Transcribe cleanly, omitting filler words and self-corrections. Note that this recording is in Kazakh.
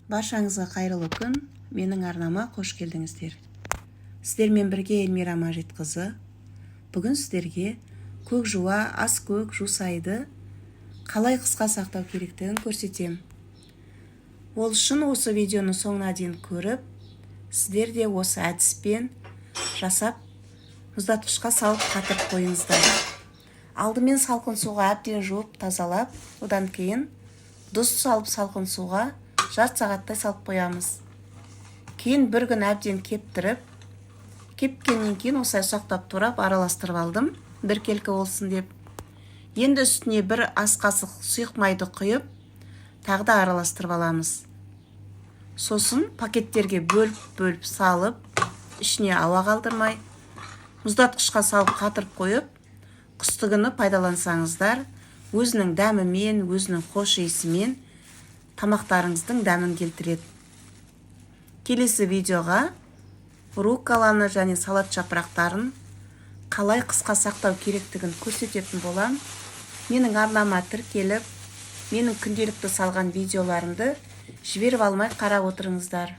Баршаңызға қайырлы күн! Менің арнама қош келдіңіздер! Сіздермен бірге Эльмира Мажитқызы. Бүгін сіздерге көк жуа, аскөк, жусайды қалай қысқа сақтау керектігін көрсетем. Ол үшін осы видеоны соңына дейін көріп, сіздер де осы әдіспен жасап, мұздатқышқа салып қатырып қойыңыздар. Алдымен салқын суға әбден жуып тазалап, одан кейін тұз салып, салқын суға жарты сағаттай салып қоямыз. Кейін бір күн әбден кептіріп, кепкеннен кейін осылай ұсақтап турап, араластырып алдым, біркелкі болсын деп. Енді үстіне бір ас қасық сұйық майды құйып, тағы да араластырып аламыз. Сосын пакеттерге бөліп-бөліп салып, ішіне ауа қалдырмай, мұздатқышқа салып қатырып қойып, қыстыгүні пайдалансаңыздар, өзінің дәмімен, өзінің хош иісімен тамақтарыңыздың дәмін келтіреді. Келесі видеоға рукколаны және салат жапырақтарын қалай қысқа сақтау керектігін көрсететін болам. Менің арнама тіркеліп, менің күнделікті салған видеоларымды жіберіп алмай қарап отырыңыздар.